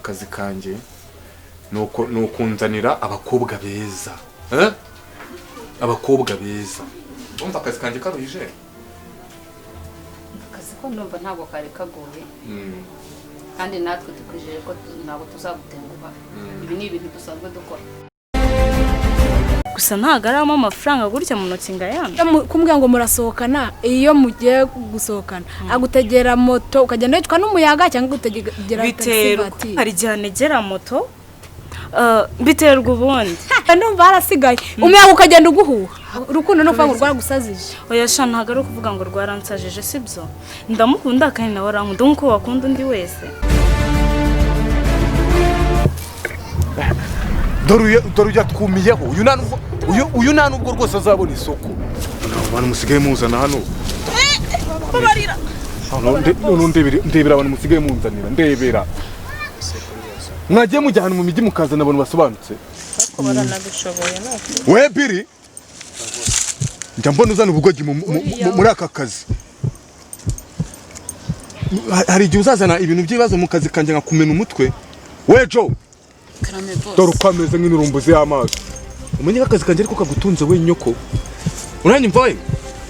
Akazi kanjye ni ukunzanira abakobwa beza, eh? Abakobwa beza. Urumva akazi kanjye karuhije? Akazi ko ndumva ntabwo kari kagoye, kandi natwe tukwijeje ko ntabwo tuzagutenguha. Ibi ni ibintu dusanzwe dukora. Gusa ntabwo aramo amafaranga gutya mu ntoki ngo ayampe. Kumbwira ngo murasohokana, iyo mugiye gusohokana agutegera moto ukagenda wicwa n'umuyaga cyangwa agutegera taxi Biterwa. vatiri? Hari igihe anegera moto, biterwa ubundi. Ndumva harasigaye umuyaga ukagenda uguhuha. Urukundo no kuvuga ngo rwaragusazije? Oya sha, ntabwo ari ukuvuga ngo rwaransajije, sibyo. Ndamukunda kandi nawe arankunda nk'uko wakunda undi wese. Dore uyu atwumiyeho. Uyu nta nubwo rwose azabona isoko. Abantu musigaye muzana hano. Babarira. None ndebera abantu musigaye munzanira, ndebera. Mwagiye mujya ahantu mu mijyi mukazana abantu basobanutse. Ariko baranabishoboye ni ukuri. We Biri, njya mbona uzana ubugoryi muri aka kazi. Hari igihe uzazana ibintu by'ibibazo mu kazi kanjye nkakumena umutwe. We Joe, Karame boss. dore uko ameze nk'inurumbuzi y'amazi. Umenye ko akazi kanjye ariko kagutunze we nyoko. Uranyumva we?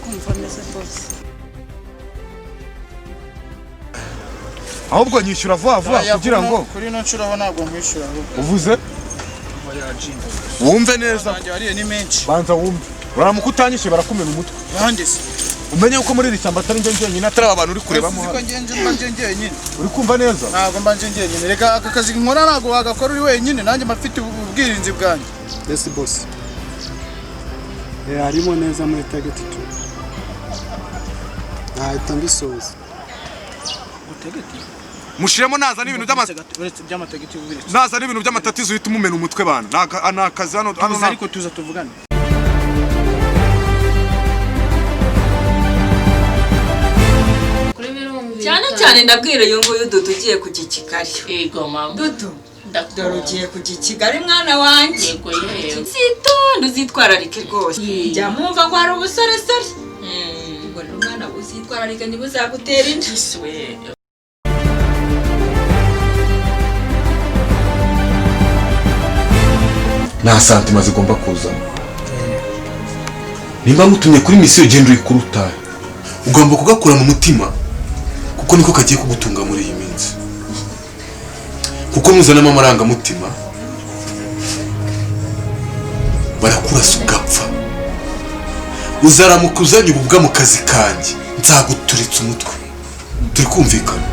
Kumva neza boss. Ahubwo nyishyura vuba vuba kugira ngo Kuri ino nshuro ho ntabwo nkwishyura ahubwo. Uvuze wumve neza. Wanjye wariye ni menshi. Banza wumve, uramuka utanyishyuye barakumena umutwe. Bande se? Umenye ko muri iri shyamba atari njye njyenyine, atari aba bantu uri kurebamo Uzi ko hano. ngenje mba nje njyenyine. Uri kumva neza? Ntabwo mba nje njyenyine. Reka, aka kazi nkora ntabwo wagakora uri wenyine, nanjye mba mfite ubwirinzi bwanjye. Yes boss. Harimo neza muri target 2. Nahita mbisoza. Mushiremo nazana ibintu by'ama Uretse by'amategeko ubiretse. Nazana ibintu by'amatatizo uhita umumena umutwe bana. Ni akazi hano hano. Tuza ariko, tuza tuvugane. Kuri birumvikana. Cyane cyane ndabwira uyu nguyu Dudu ugiye kujya i Kigali. Yego mama. Dudu, Ndakubona. dore ugiye kujya i Kigali, mwana wanjye. Yego yewe. Uzitonde, uzitwararike rwose. Jya mwumva ngo hari ubusoresore. Ubwo rero mwana, uzitwararike ntibuzagutera inda. Yesu we. Nta santima zigomba kuzamo. Nimba ngutumye kuri misiyo, genda uyikure utahe. Ugomba kugakurana umutima kuko niko kagiye kugutunga muri iyi minsi, kuko nuzanamo amarangamutima barakurasa ugapfa. Uzaramuka uzanye ububwa mu kazi kanjye, nzaguturitsa umutwe. Turi kumvikana?